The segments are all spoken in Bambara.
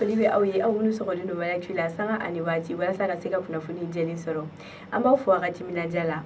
Foli bɛ aw ye, aw minnu sɔgɔlen don Maliactu la sanga ani waati walasa ka se ka kunnafoni jɛlen sɔrɔ. An b'aw fo a ka timinandiya la.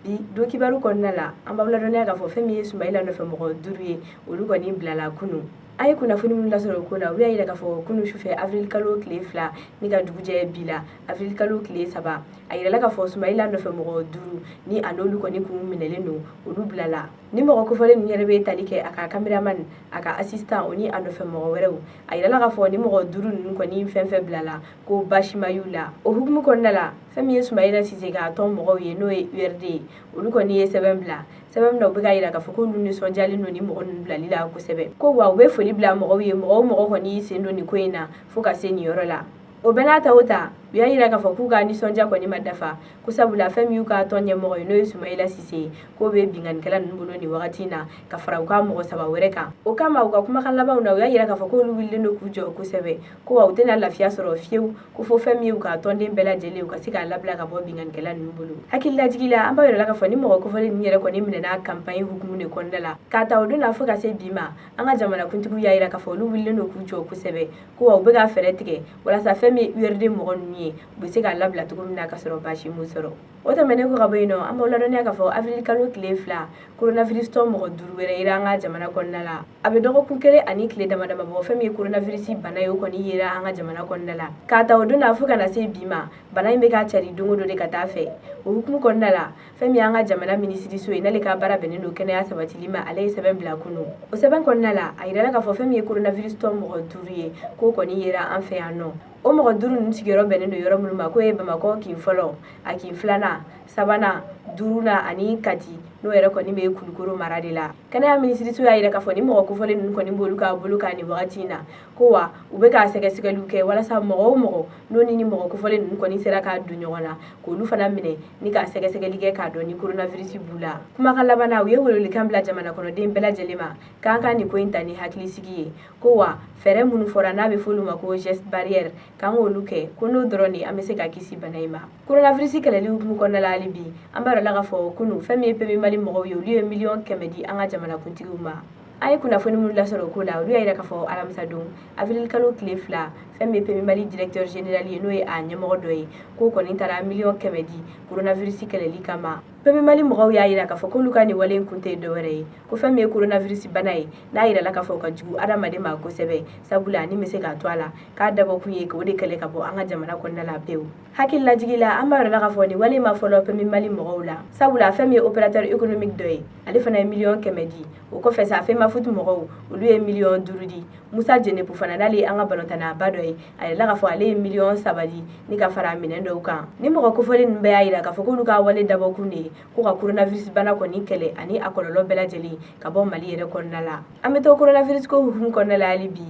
Bi don kibaru kɔnɔna la, an b'aw ladɔnniya k'a fɔ fɛn min ye Sumayila nɔfɛ mɔgɔ duuru ye, olu kɔni bilala kunun. An ye kunnafoni minnu lasɔrɔ o ko la, olu y'a jira k'a fɔ kunun sufɛ, avril kalo tile 2 ni ka dugu jɛ bi la, avril kalo tile 3, a yirala k'a fɔ Sumayila nɔfɛ mɔgɔ duuru ni a n'olu kɔni kun minɛlen don, olu bilala. Ni mɔgɔ kofɔlen ninnu yɛrɛ bɛ tali kɛ a ka cameraman, a ka assistant, o ni a nɔfɛ mɔgɔ wɛrɛw. A yirala k'a fɔ ni mɔgɔ duuru ninnu kɔni fɛn fɛn bilala, ko baasi ma y'u la. O hukumu kɔnɔna la, fɛn min ye Sumayila Sise ka tɔn mɔgɔw ye, n'o ye URD ye, olu kɔni ye sɛbɛn bila. Sɛbɛn min na, u bɛ k'a jira k'a fɔ k'olu nisɔndiyalen don ni mɔgɔ ninnu bilali la kosɛbɛ, ko wa u bɛ foli bila mɔgɔw ye, mɔgɔ o mɔgɔ kɔni y'i sen don nin ko in na fo ka se nin yɔrɔ la. O bɛɛ n'a ta o ta, u y'a jira k'a fɔ k'u ka nisɔndiya kɔni ma dafa, ko sabula fɛn min y'u ka tɔn ɲɛmɔgɔ ye, n'o ye Sumayila Sise ye, k'o bɛ binkannikɛla ninnu bolo nin wagati in na, ka fara u ka mɔgɔ saba wɛrɛ kan. O kama, u ka kumakan labanw na, u y'a jira k'a fɔ k'olu wulilen don k'u jɔ kosɛbɛ, ko wa u tɛna lafiya sɔrɔ fiyewu ko fo fɛn min ye u ka tɔnden bɛɛ lajɛlen, u ka se k'a labila ka bɔ binkannikɛla ninnu bolo. Hakililajigi la, an b'a yira la k'a fɔ ni mɔgɔ kofɔlen ninnu yɛrɛ kɔni minɛna campagne hukumu de kɔnɔna la. K'a ta o don na fo ka se bi ma, an ka jamanakuntigiw y'a jira k'a fɔ olu wulilen don k'u jɔ kosɛbɛ, ko wa u bɛ ka fɛɛrɛ tigɛ walasa fɛn min ye URD mɔgɔ ninnu ye, u bɛ se k'a labila cogo min na ka sɔrɔ baasi m'u sɔrɔ. O tɛmɛnen kɔ ka bɔ yen nɔ, an b'aw ladɔnniya k'a fɔ avril kalo tile 2, coronavirus tɔ mɔgɔ duuru wɛrɛ yera an ka jamana kɔnɔna la. A bɛ dɔgɔkun kelen ani tile dama dama bɔ, fɛn min ye coronavirus bana ye, o kɔni yera an ka jamana kɔnɔna la. K'a ta o don na fo ka na se bi ma, bana in bɛ ka cari don o don de ka taa fɛ. O hukumu kɔnɔna la, fɛn min y'an ka jamana minisiriso ye, n'ale ka baara bɛnnen don kɛnɛya sabatili ma, ale ye sɛbɛn bila kunun. O sɛbɛn kɔnɔna la, a yirala k'a fɔ fɛn min ye coronavirus tɔ mɔgɔ duuru ye, k'o kɔni yera an fɛ yan nɔ. O mɔgɔ duuru ninnu sigiyɔrɔ bɛnnen don yɔrɔ minnu ma, k'o ye Bamakɔ kin fɔlɔ, a kin filanan, sabanan, duurunan ani Kati, n'o yɛrɛ kɔni bɛ Kulukoro mara de la. Kɛnɛya minisiriso y'a jira k'a fɔ ni mɔgɔ kofɔlen ninnu kɔni b'olu ka bolo kan nin wagati in na, ko wa u bɛ ka sɛgɛsɛgɛliw kɛ walasa mɔgɔ o mɔgɔ n'o ni mɔgɔ kofɔlen ninnu kɔni sera ka don ɲɔgɔn na, k'olu fana minɛ ni ka sɛgɛsɛgɛli kɛ k'a dɔn ni coronavirus b'u la. Kumakan laban na, u ye welewelekan bila jamana kɔnɔden bɛɛ lajɛlen ma k'an ka nin ko in ta ni hakilisigi ye, ko wa fɛɛrɛ minnu fɔra, n'a bɛ f'olu ma ko geste barrière, k'an k'olu kɛ, ko n'o dɔrɔn de an bɛ se ka kisi bana in ma. Coronavirus kɛlɛli hukumu kɔnɔna la, hali bi an b'a la k'a fɔ kunun, fɛn min ye PMU Mali mɔgɔw ye, olu ye miliyɔn 100 di an ka jamanakuntigiw ma. An ye kunnafoni minnu lasɔrɔ o ko la, olu y'a jira k'a fɔ alamisa don, avril kalo tile 2, fɛn min ye PMU Mali directeur général ye, n'o ye a ɲɛmɔgɔ dɔ ye, k'o kɔni taara miliyɔn 100 di coronavirus kɛlɛli kama. PMU Mali mɔgɔw y'a jira k'a fɔ k'olu ka nin wale in kun tɛ dɔwɛrɛ ye, ko fɛn min ye coronavirus bana ye, n'a yirala k'a fɔ o ka jugu adamaden ma kosɛbɛ, sabula ni bɛ se k'a to a la, k'a dabɔkun ye k'o de kɛlɛ ka bɔ an ka jamana kɔnɔna la pewu. Hakililajigi la, an b'a yira la k'a fɔ nin wale ma fɔlɔ PMU Mali mɔgɔw la, sabula fɛn min ye opérateur économique dɔ ye, ale fana ye miliyɔn 100 di. O kɔfɛ sa, FEMAFOOT mɔgɔw, olu ye miliyɔn 5 di. Musa Jenepu fana, n'ale ye an ka balontanaba dɔ ye, a yirala k'a fɔ ale ye miliyɔn 3 di ni ka fara minɛn dɔw kan. Ni mɔgɔ kofɔlen ninnu bɛɛ y'a jira k'a fɔ k'olu ka wale dabɔkun de ye ko ka coronavirus bana kɔni kɛlɛ ani a kɔlɔlɔ bɛɛ lajɛlen ka bɔ Mali yɛrɛ kɔnɔna la. An bɛ to coronavirus ko hukumu kɔnɔna la hali bi.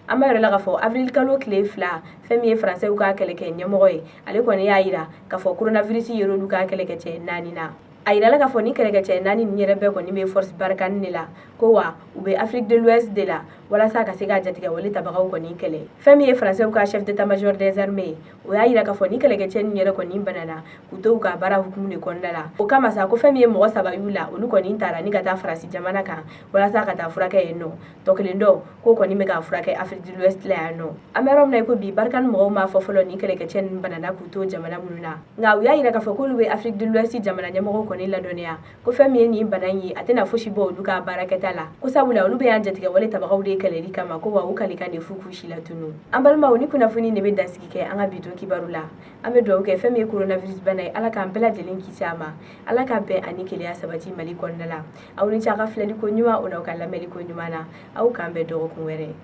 An b'a yira la k'a fɔ avril kalo tile 2, fɛn min ye faransɛw ka kɛlɛkɛ ɲɛmɔgɔ ye, ale kɔni y'a jira k'a fɔ coronavirus yer'olu ka kɛlɛkɛcɛ naani na. A yirala k'a fɔ ni kɛlɛkɛcɛ naani ninnu yɛrɛ bɛɛ kɔni bɛ force Barkhane de la, ko wa u bɛ Afrique de l'Ouest de la walasa ka se ka jatigɛwale tabagaw kɔni kɛlɛ. Fɛn min ye faransɛw ka chef d'état major des armées ye, o y'a jira k'a fɔ ni kɛlɛkɛcɛ ninnu yɛrɛ kɔni banana k'u to u ka baara hukumu de kɔnɔna la. O kama sa, ko fɛn min ye mɔgɔ saba y'u la, olu kɔni taara ni ka taa Faransi jamana kan walasa ka taa furakɛ yen nɔ. Tɔ kelen dɔ, k'o kɔni bɛ ka furakɛ Afrique de l'Ouest la yan nɔ. An bɛ yɔrɔ min na i ko bi, Barkhane mɔgɔw m'a fɔ fɔlɔ ni kɛlɛkɛcɛ ninnu banana k'u to jamana minnu na, nka u y'a jira k'a fɔ k'olu bɛ Afrique de l'Ouest jamana ɲɛmɔgɔw kɔni ladɔnniya ko fɛn min ye nin bana in ye, a tɛna fosi bɔ olu ka baarakɛta la, ko sabula olu bɛ yan jatigɛwale tabagaw de kɛlɛli kama, ko wa u kalikan de f'u k'u si latunu. An balimaw, ni kunnafoni de bɛ dansigi kɛ an ka bi don kibaru la. An bɛ dugawu kɛ fɛn min ye coronavirus bana ye, Ala k'an bɛɛ lajɛlen kisi a ma. Ala ka bɛn ani kelenya sabati Mali kɔnɔna la. Aw ni ce a ka filɛli ko ɲuman, o n'aw ka lamɛnli ko ɲuman na. Aw k'an bɛn dɔgɔkun wɛrɛ.